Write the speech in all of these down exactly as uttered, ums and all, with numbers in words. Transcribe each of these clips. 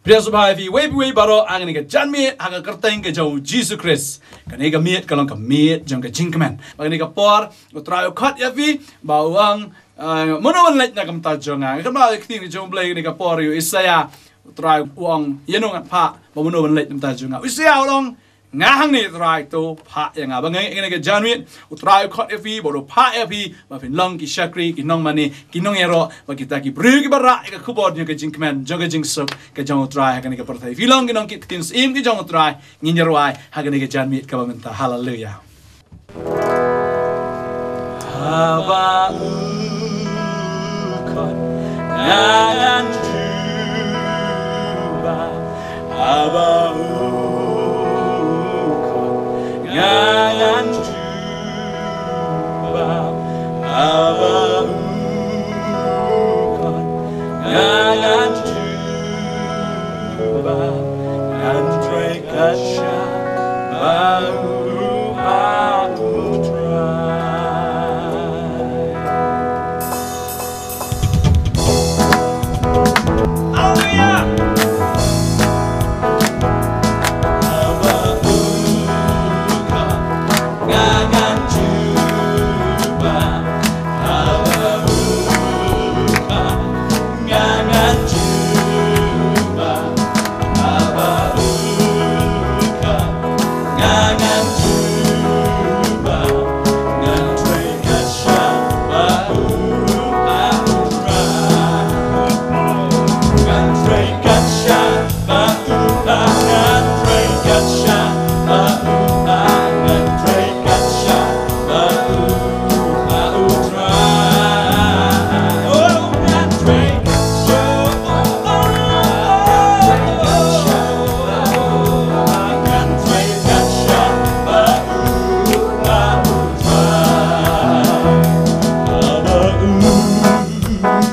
Phi sngewbha ïa phi wei pa wei baroh ha kane ka janmiet ha ka kyrteng ka jong u Jisu Khrist. Kane ka miet ka long ka miet jong ka jingkmen. Ba kane ka por u Trai u khot ïa phi ba u ong, eh, mano ban leit na ka bynta jong nga. Nga kynmaw ïa ka ktien ka jong u Blei kane ka por ïa u Isaïah. U Trai u ong ïa no ngan phah ba mano ban leit na ka bynta jong nga. U Isaïah u ong, nga hangne Trai, to phah ïa nga. Ba nga ngeit kane ka janmiet u Trai u khot ïa phi, ba u phah ïa phi, ba phin long ki shakri, ki nongmane, ki nongïaroh, ba kita ki briew kiba rah ïa ka khubor jong ka jingkmen, jong ka jingsuk ka jong u Trai ha kane ka pyrthei. Phi long ki nongkit ktien syiem ki jong u Trai, ngin ïa rwai ha kane ka janmiet kaba mynta. Haleluya. Haba u khot, nga ngan jubab. Haba u khot, nga ngan jubab. Haba u khot, nga ngan jubab. Ngan trei kat shaba u phah, u Trai. Haleluya. Haba u khot, nga ngan jubab. Haba u khot, nga ngan jubab. Haba u khot, nga ngan jubab. Ngan trei kat shaba u phah, u Trai. Ngan trei kat shaba u phah, ngan trei kat shaba u phah, ngan trei kat shaba u phah, u Trai. Oh, ngan trei kat shaba u phah, ngan trei kat shaba u phah, u Trai. Haba u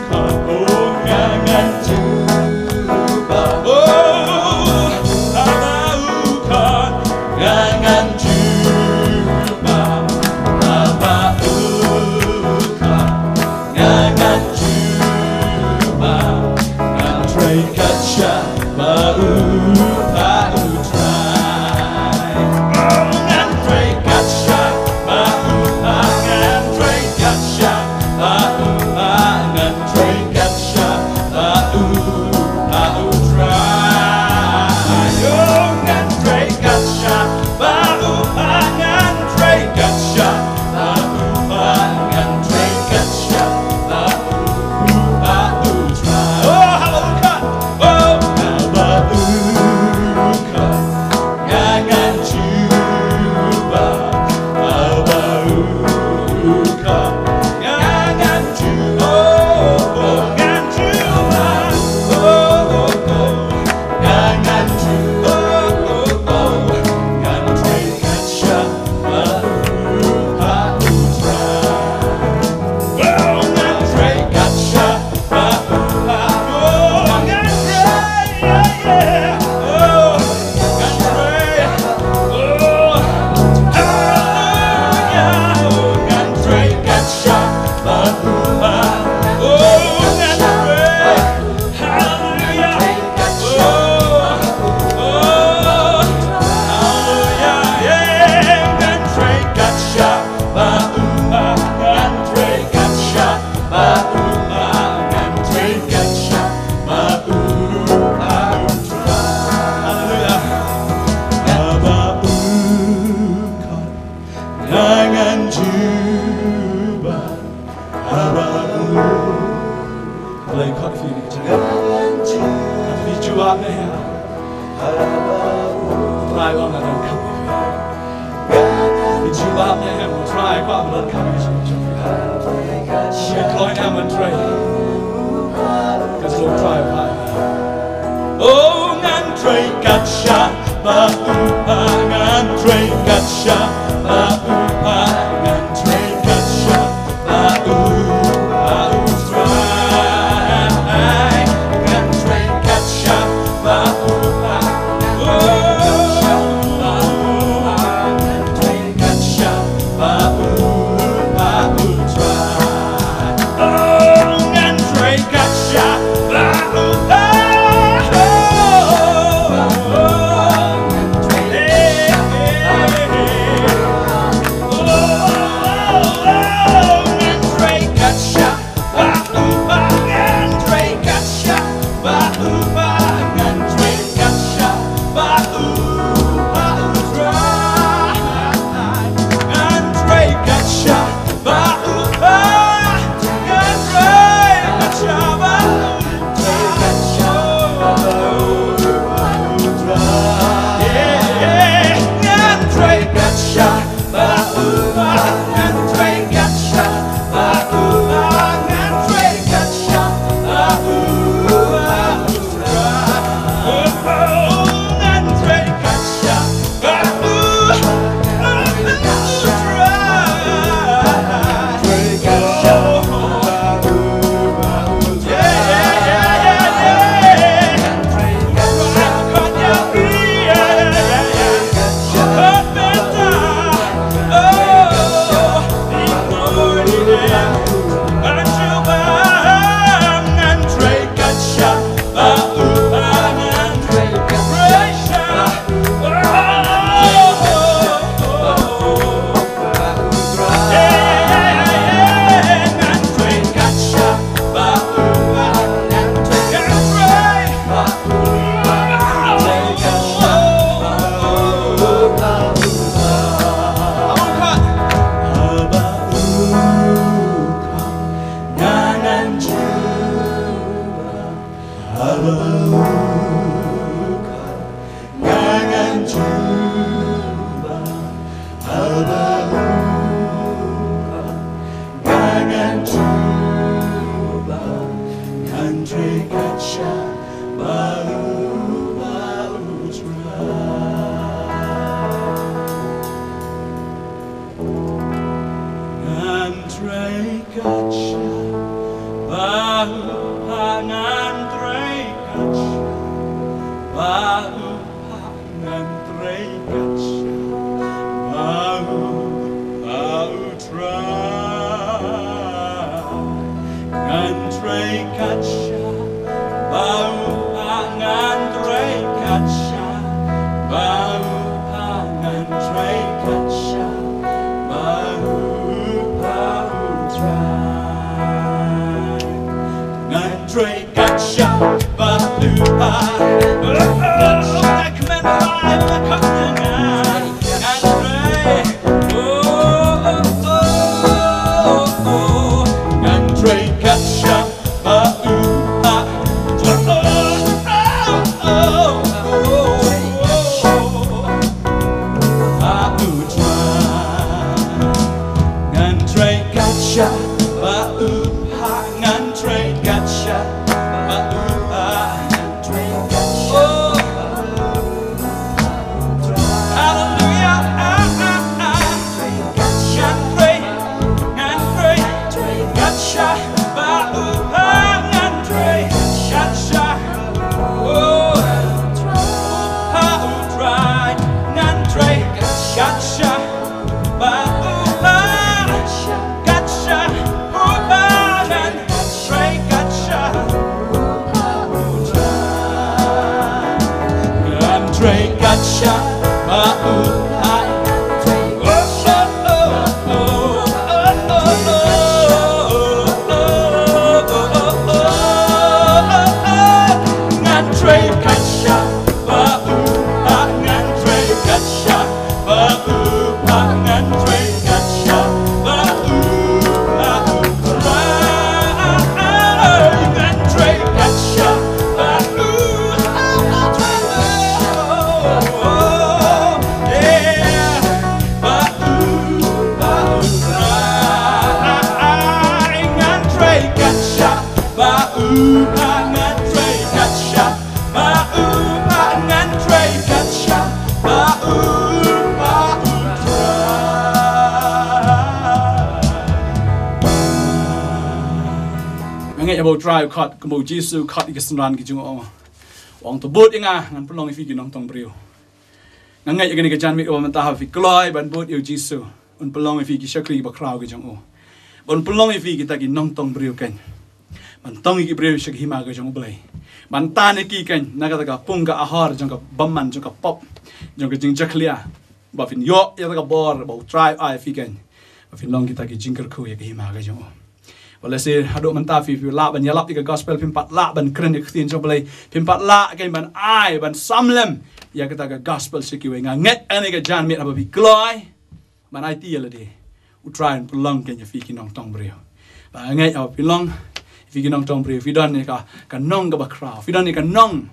khot, oh, nga ngan jubab. Oh, haba u khot, nga ngan jubab. Haba u khot, nga ngan jubab. Ngan trei kat shaba u phah, u Trai. Ngan trei kat shaba u phah, ngan trei kat shaba u phah, ngan trei kat shaba u phah, u Trai. Oh, ngan trei kat shaba u phah, ngan trei kat shaba u phah, ngan trei kat shaba u phah, u Trai. Oh, haba u khot, oh, haba u khot, nga ngan jubab. Haba u khot, nga ngan jubab. Oh, oh, ngan jubab. Oh, oh, oh, nga ngan jubab. Oh, oh, oh, ngan trei kat shaba u phah, u Trai. Oh, ngan trei kat shaba u phah, oh, ngan trei, yeah, yeah. Oh, ngan trei, oh, haleluya. Oh, ngan trei kat shaba u phah, oh, ngan trei. Haleluya. Oh, oh, haleluya. Yeah, ngan trei kat shaba u phah, ngan trei kat shaba u phah, ngan trei kat shaba u phah, u Trai. Haleluya. Haba u khot, nga ngan jubab. Haba u, Blei khot ïa phi. Phi jubab ne em? Trai u ong nga dang khot ïa phi. Phi jubab ne em? Trai u kwah ban khot ïa phi. Phi kloi ne em ban trei? Ka shu Trai u phah. Oh, ngan trei kat shaba u phah, ngan trei kat shaba u phah, ngan trei kat shaba u phah, u Trai. Ngan trei kat shaba u phah. Oh, ngan trei kat shaba u phah, u Trai. Oh, ngan trei kat shaba u phah. Oh, Ngan trei kat shaba u phah, ngan trei kat shaba u phah, ngan trei kat shaba u phah, u Trai. Ngan trei kat shaba u phah, ngan trei kat shaba u phah, ngan trei kat shaba u phah, u Trai. Ngan trei kat shaba u phah. Oh, oh, oh, oh, oh, ngan trei. Oh, oh, oh, oh, oh, ngan trei kat shaba u phah. Oh, oh, oh, oh, oh, oh, u Trai. Ngan trei kat shaba u phah, ngan trei kat shaba u phah. Oh. Hallelujah. Ah, ah, ah. Ngan trei, ngan trei kat shaba u phah, ngan trei kat shaba u phah, u Trai. Ngan trei kat shaba u phah, kat shaba u phah, ngan trei kat shaba u phah. Ngan trei kat shaba u phah. Ngan trei kat shaba u phah, ngan trei kat shaba u phah, ngan trei kat shaba u phah, u Trai. Ngan trei kat shaba u phah, u Trai. Ngan trei kat shaba u phah, ngan trei kat shaba u phah, ngan trei kat shaba u phah, u Trai. Nga ngeit ba u Trai u khot, kumba u Jisu u khot ïa ki synran ki jong u, u ong, to bud ïa nga, ngan pynlong ïa phi ki nongtong briew. Nga ngeit ïa kane ka janmiet kaba mynta haba phi kloi ban bud ïa u Jisu, un pynlong ïa phi ki shakri bakhraw ki jong u. Ba un pynlong ïa phi kita ki nongtong briew keiñ. Ban tong ïa ki briew sha ka hima ka jong u Blei. Ban tan ïa ki keiñ na kata ka pung ka ahor jong ka bymman, jong ka pop, jong ka jingjakhlia. Ba phin ïoh ïa kata ka bor ba u Trai u ai ïa phi keiñ. Ba phin long kita ki jingkyrkhu ïa ka hima ka jong u. Balei se haduh mynta phi, phi lah ban ïalap ïa ka gospel, phim pat lah ban kren ïa ka ktien jong U Blei, phim pat lah kein ban ai, ban sam lem ïa kata ka gospel sha kiwei. Nga ngeit ha kane ka janmiet haba phi kloi ban aiti ïa lade, U Trai un pynlong kein ïa phi ki nongtong briew. Ba nga ngeit haba phi long ïa phi ki nongtong briew, phi don ïa ka, ka nong kaba khraw, phi don ïa ka nong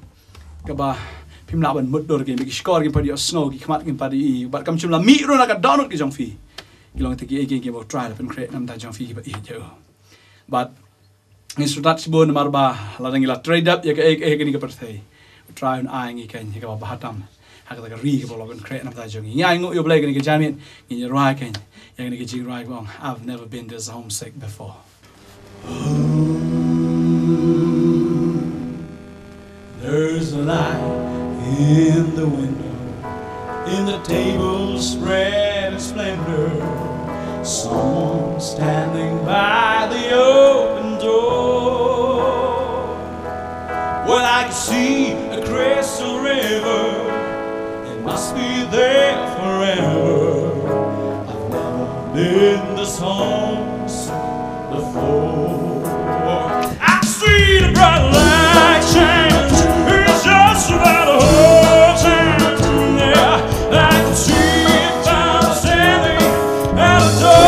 kaba phim lah ban mutdur kein, ba ki shkor kim pat ïohsngew, ki khmat kim pat ïohi, bad kam shym la mih ruh na ka dohnud ka jong phi. Ki long kita kiei kiei kiba U Trai la pynkhreh na ka bynta jong phi kiba ïeit ïa u. Bad ngi sngewtynnat shibun namar ba lada ngi la trei dap ïa kaei kaei ha kane ka pyrthei, U Trai un ai ngi kein ïa kaba bha tam ha kata ka ri kaba u la pynkhreh na ka bynta jong ngi. Ngi ainguh ïa U Blei ha kane ka janmiet, ngin ïa rwai kein ïa kane ka jingrwai ba ong, I've never been this homesick before. There's a light in the window, in the table spread in splendor. Someone standing by the open door. Well, I can see a crystal river. It must be there forever. I've never been this homesick before. I see the bright light shines. It's just about a whole town. Yeah, I can see it by the standing at the door.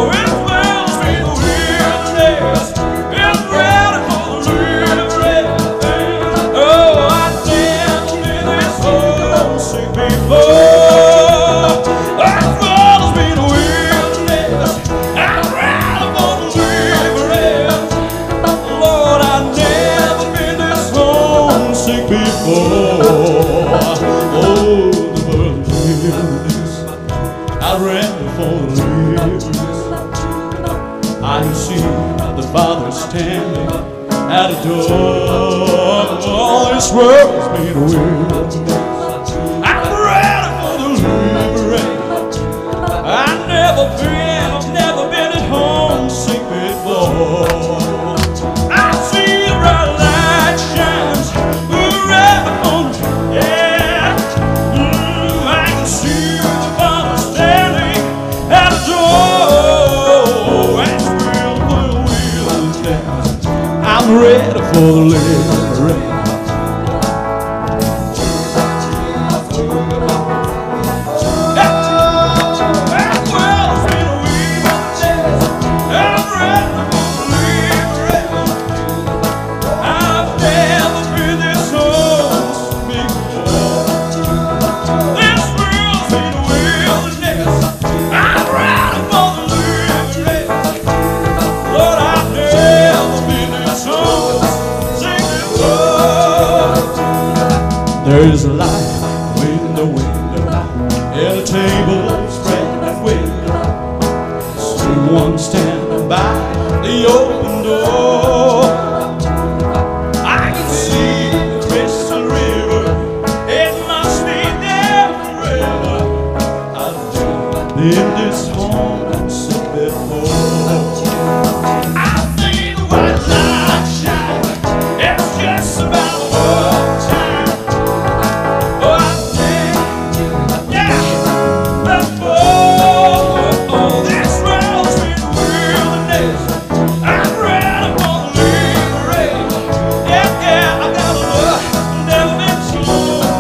It smells me the weirdness. It's ready for the real breath. Oh, I never been this homesick before. I've always been a wilderness. I'm ready for the real breath. Lord, I've never been this homesick before. Oh, the wilderness. I ran for the rivers. I see the Father standing at the door. All this world's been a wilderness. I'm ready for the river. I've never been, I've never been at homesick before. I see the bright light shines wherever on, yeah. Mm, I can see the Father standing at the door. And we'll, we'll, we'll, I'm ready for the living. There's a light in the window, and a table spread with someone standing by the open door. I can see the crystal river. It must be there forever. I've been this homesick before. I see the white light shine. It's just about time. Oh, I think, yeah, before. Oh, this world's been a wilderness. I'm ready for the liberation. Yeah, yeah, I got a love never been so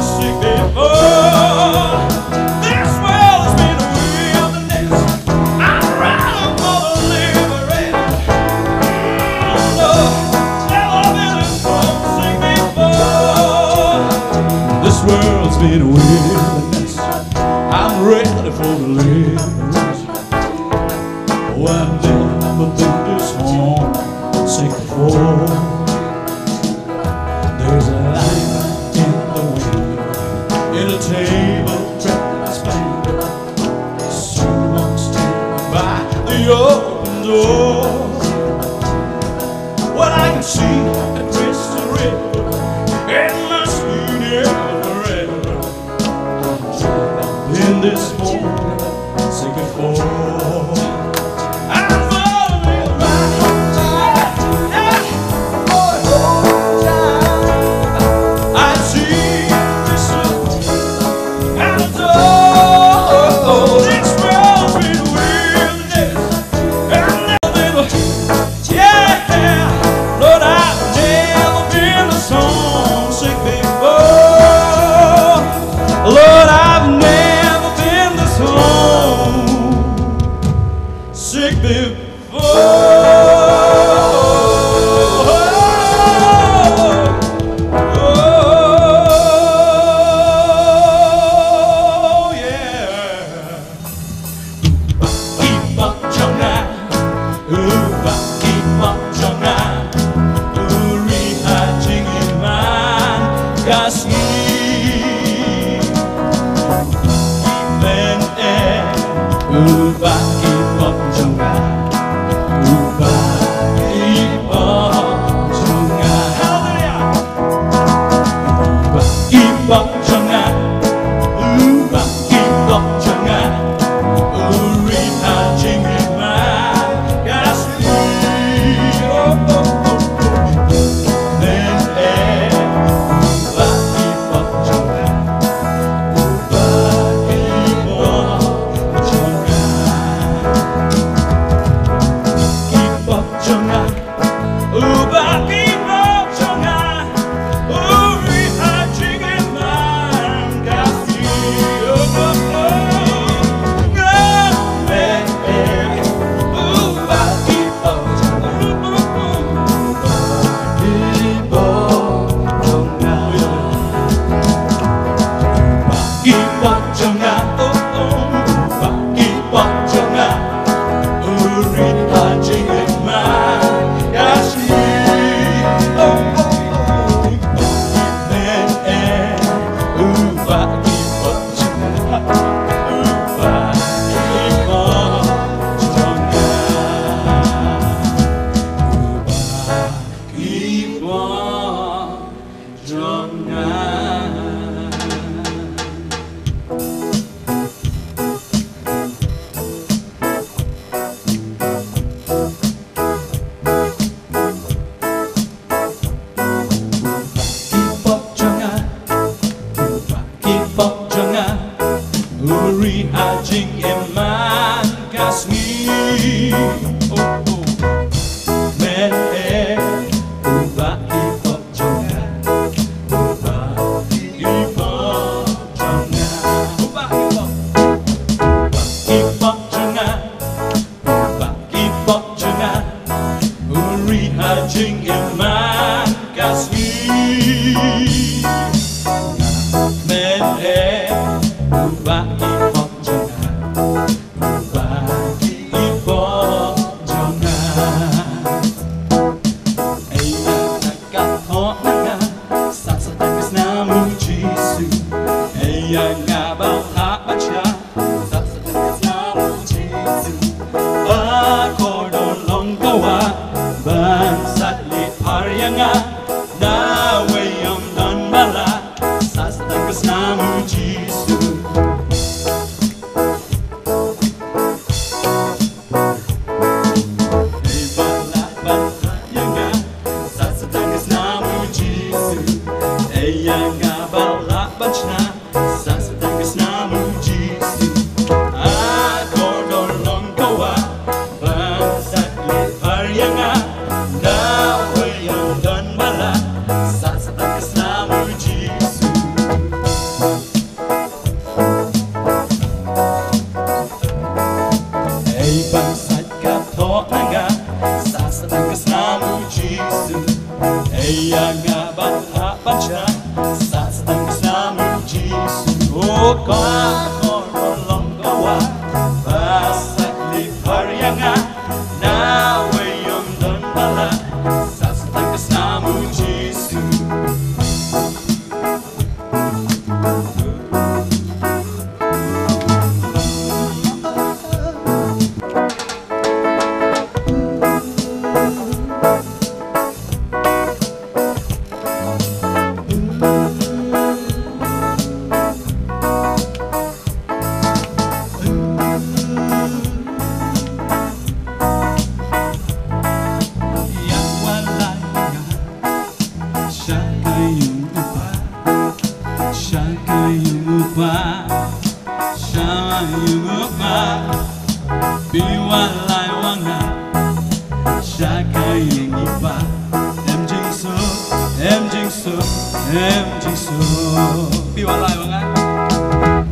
sick before. This world has been a wilderness. I'm ready for the liberation. Mm, Lord, never been so sick before. This world's been a wilderness. I'm ready for the liberation. Oh, I've never been this homesick before. There's a light in the window, in a table draped in splendor. Someone standing by the open door. What I can see, a crystal river. It must be near forever. In this home, sing it for. I'm falling right on time. Yeah. Oh, oh, time. I see this and I know this world's been wilderness. And never ka sngi. Men e, u Bah ki pop jong nga, u Bah ki pop jong nga. Hallelujah. U Bah ki pop jong nga, u Bah ki pop jong nga. U ri ha jingim ma ka sngi. Oh, oh, oh, oh. Men e, u Bah ki pop jong nga, u Bah ki pop jong nga. Ki pop jong nga, u Bah ki pop jong nga. U ri ha jingim ma ka sngi. Oh, oh, oh. Nga men e, u Bah ki pop jong nga, u Bah ki pop jong nga. U Bah ki pop jong nga, oh, oh, u Bah ki pop jong nga. U ri ha jingim ma ka sngi. Oh, oh, oh. Men e, u Bah ki pop jong nga, u Bah ki pop jong nga. U Bah ki pop jong nga. Ki pop jong nga, u Bah ki pop jong nga. U ri ha jingim ma ka sngi. Oh, oh. Men e, u Bah ki pop jong nga, u Bah ki pop jong nga. U Bah ki pop, u Bah ki pop jong nga, u Bah ki pop jong nga. U ri ha jingim ma ka sngi. Men e, u Bah ki pop jong nga, u Bah ki pop jong nga. Ei, ka thoh na nga, sat Satan ka snam u Jisu. Ei, nga ba hap ban shna, sat Satan ka snam u Jisu. Ba kordor long ka wah ban sat leit phar ïa nga. Na wei ym don ba lah, sat Satan ka snam u Jisu. Ei ba lah ban hap ïa nga, sat Satan ka snam u Jisu. Ei ïa nga ba lah ban shna, sat Satan ka snam u Jisu. A kordor long ka wah ban sat leit phar ïa nga. Na wei ym don ba lah, sat Satan ka snam u Jisu. Ei ban sait ka thoh na nga, sat Satan ka snam u Jisu. Ei ïa nga ba hap ban shna, sat Satan ka snam u Jisu. O ka kordor long ka wah ba sait leit phar ïa nga. Na wei ym don ba lah, sat Satan ka snam u Jisu. Ïa walai nga sha ka ïing u Pa, sha ka ïing u Pa, sha ka ïing u Pa. Phi walai wa nga sha ka ïing u Pa. Em jingsuk, em jingsuk, em jingsuk. Phi walai wa nga,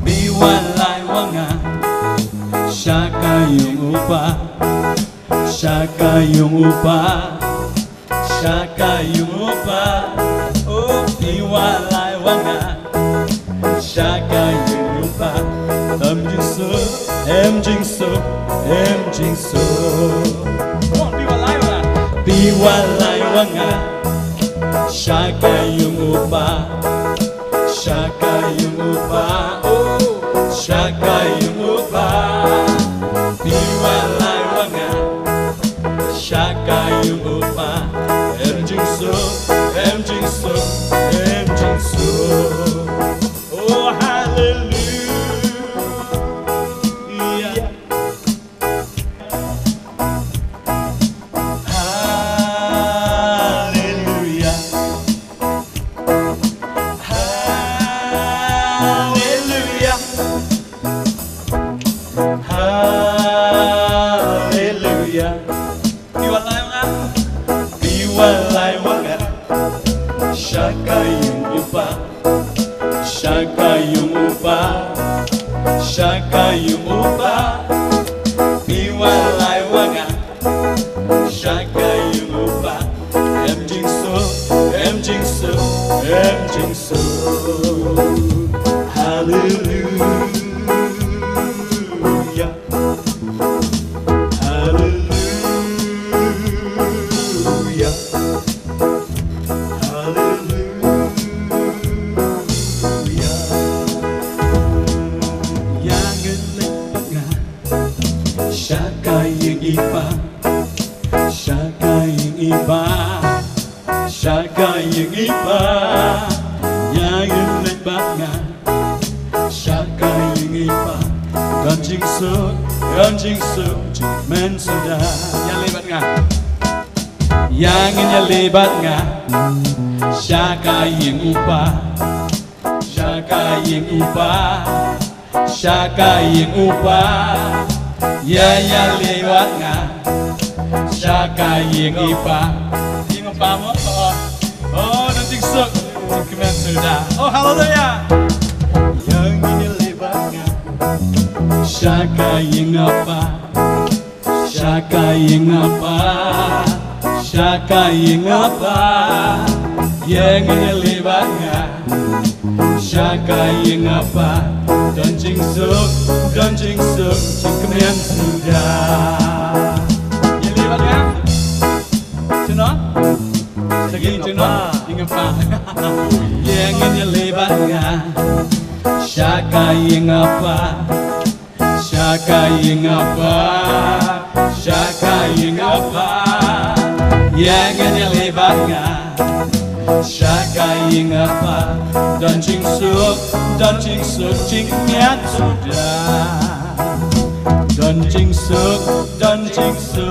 phi walai wa nga sha ka ïing u Pa, sha ka ïing u Pa, sha ka ïing u Pa. O phi walai wa nga sha ka ïing u Pa. Em jingsuk, em jingsuk, em jingsuk. Phi walai wa nga sha ka ïing u Pa, Em jingsuk. Oh, hallelujah. Hallelujah. Hallelujah. Hallelujah. Phi wa lai wa nga. Phi wa lai wa nga. Sha ka ïing u Pa. Sha ka ïing u Pa. Sha ka ïing u Pa. Phi wa lai wa nga. Sha ka ïing u Pa. Em jingsuk, em jingsuk, em jingsuk. Hallelujah. Hallelujah. Hallelujah. Ïa ngin leit bad nga sha ka ïing i Pa. Sha ka ïing i Pa. Sha ka ïing i Pa. Ïa ngin leit bad nga sha ka ïing i Pa. Don jingsuk, don jingsuk, jingkmen suda. Ïa leit bad nga. Ïa ngin ïa leit bad nga sha ka ïing u Pa. Sha ka ïing u Pa. Sha ka ïing u Pa. Ïa ïa leit bad nga sha ka ïing i Pa. Ïing u Pa mo. Oh, oh, don jingsuk, jingkmen suda. Oh, hallelujah. Ïa ngin ïa leit bad nga sha ka ïing u Pa. Sha ka ïing u Pa. Sha ka ïing u Pa. Ïa ngin ïa leit bad nga sha ka ïing u Pa. Don jingsuk, don jingsuk, jingkmen suda. Ïa leit bad nga. Shano? Shano? Ïing u Pa. Ïing u Pa. Ïa ngin ïa leit bad nga sha ka ïing u Pa. Sha ka ïing u Pa, sha ka ïing u Pa. Ïa ngin ïa leit bad nga sha ka ïing u Pa. Don jingsuk, don jingsuk, jingkmen suda. Don jingsuk, don jingsuk.